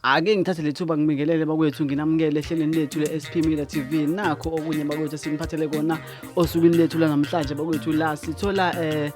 Ake ngithathe lethuba ngibingelele bakwethu, nginamukele ehlelweni lethu le-SP Media TV. Nakho okunye bakwethu esiniphathele kona osukwini lethu lanamhlanje bakwethu, la sithola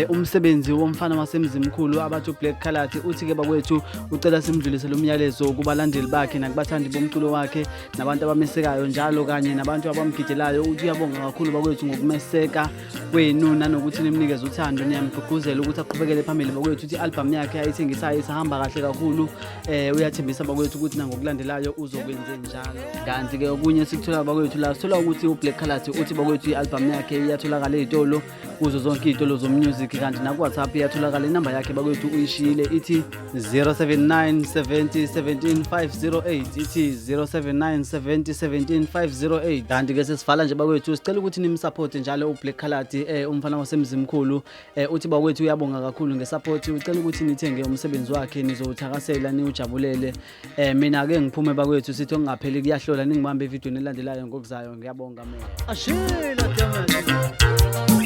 umsebenzi womfana wasemzimkhulu abathi uBlack Coloured. Uthi-ke bakwethu ucela simdlulisele umyalezo kubalandeli bakhe nakubathandi bomculo wakhe nabantu abamesekayo njalo kanye nabantu abamgidelayo. Uthi uyabonga kakhulu bakwethu ngokumeseka kwenu nanokuthi nimnikeze uthando, niyamgqugquzela ukuthi aqhubekele phambili bakwethu. Uthi i-albhamu yakhe ayithengisayo isahamba kahle kakhulu. Uyathembisa bakwethu ukuthi nangokulandelayo uzokwenze njalo. Kanti-ke okunye sikuthola bakwethu la, sithola ukuthi uBlack Coloured uthi bakwethu i-albhamu yakhe iyatholakala ey'tolo, kuzo zonke iy'tolo zomusic, kanti naku-WhatsApp iyatholakala. Inamba yakhe bakwethu uyishiyile, ithi 079 70 17 508, ithi 079 70 17 508. Kanti-ke sesivala nje bakwethu, sicela ukuthi nimsupport njalo uBlack Coloured, umfana wasemzimkhulu. Uthi bakwethu uyabonga kakhulu ngesupport, ucela ukuthi nithenge umsebenzi wakhe, nizowuthakasela niwujabulele. Mina-ke ngiphume bakwethu, sithi okungapheli kuyahlola. Ningibambe evidweni elandelayo ngokuzayo. Ngiyabonga mina. Ashila, damn it.